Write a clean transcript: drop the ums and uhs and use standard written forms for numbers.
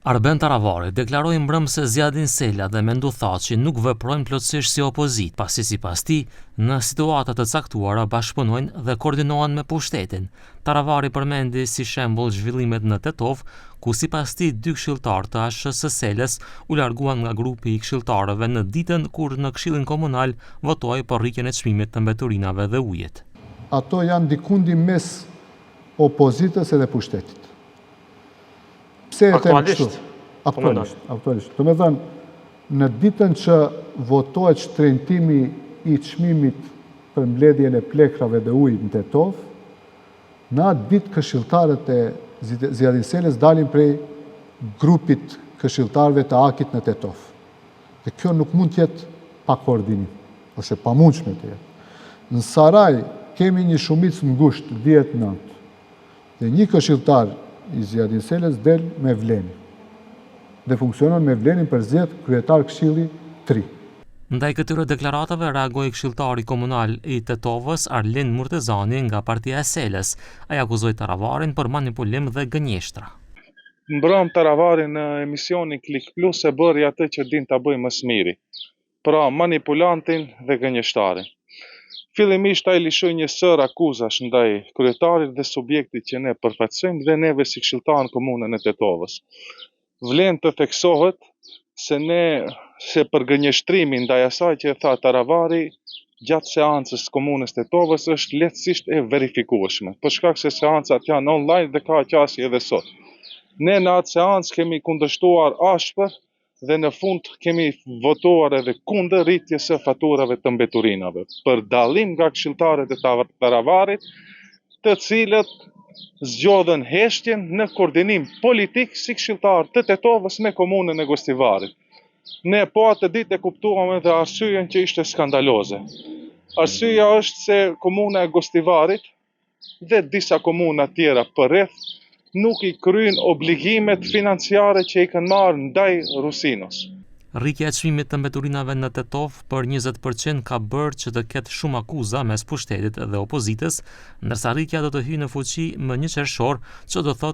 Arben Taravari deklaroi mbrëmë se Ziadin Sela dhe Menduh Thaçi nuk veprojnë plotësisht si opozitë, pasi sipas tij, në situata të caktuara bashkëpunojnë dhe koordinohen me pushtetin. Taravari përmendi si shembull zhvillimet në Tetovë, ku sipas tij dy këshilltarë të ASH-së së Selës u larguan nga grupi i këshilltarëve në ditën kur në Këshillin Komunal votohej për rritjen e çmimit të mbeturinave dhe ujit. Ato janë dikundi mes opozitës edhe pushtetit. Pse e them kështu? Aktualisht, aktualisht. Domethënë, në ditën që votohet shtrenjtimi i çmimit për mbledhjen e plehrave dhe ujit në Tetovë, në atë ditë këshilltarët e Ziadin Selës dalin prej grupit këshilltarëve të AKI-t në Tetovë. Dhe kjo nuk mund të jetë pa koordinim. Është e pamundshme të jetë. Në Saraj kemi një shumicë ngushtë, 10-9. Dhe një këshilltar i Ziadin Selës del me Vlenin. Dhe funksionon me Vlenin përzgjedh kryetar këshilli tri. Ndaj këtyre deklaratave reagoi këshilltari komunal i Tetovës, Arlind Murtezani nga partia e Selës. Ai akuzoi Taravarin për manipulim dhe gënjeshtra. Mbrëmë Taravari në emisionin Klik Plus e bëri atë që din ta bëjë më së miri. Pra manipulantin dhe gënjeshtarin. Fillimisht ai lëshoi një sërë akuzash ndaj kryetarit dhe subjektit që ne përfaqësojmë dhe neve si këshilltarë në komunën e Tetovës. Vlen të theksohet se ne se përgënjeshtrimi ndaj asaj që e tha Taravari gjatë seancës së komunës Tetovës është lehtësisht e verifikueshme, për shkak se seancat janë online dhe ka qasje edhe sot. Ne në atë seancë kemi kundërshtuar ashpër dhe në fund kemi votuar edhe kundër rritjes së faturave të mbeturinave, për dallim nga këshilltarët e Taravarit, të cilët zgjodhën heshtjen në koordinim politik si këshilltarë të Tetovës me komunën e Gostivarit. Ne po atë ditë e kuptuam edhe arsyen që ishte skandaloze. Arsyeja është se komuna e Gostivarit dhe disa komuna tjera përreth nuk i kryejnë obligimet financiare që i kanë marrë ndaj Rusinos. Rritja e çmimit të mbeturinave në Tetovë për 20% ka bërë që të ketë shumë akuza mes pushtetit dhe opozitës, ndërsa rritja do të hyjë në fuqi më 1 qershor, që do thotë.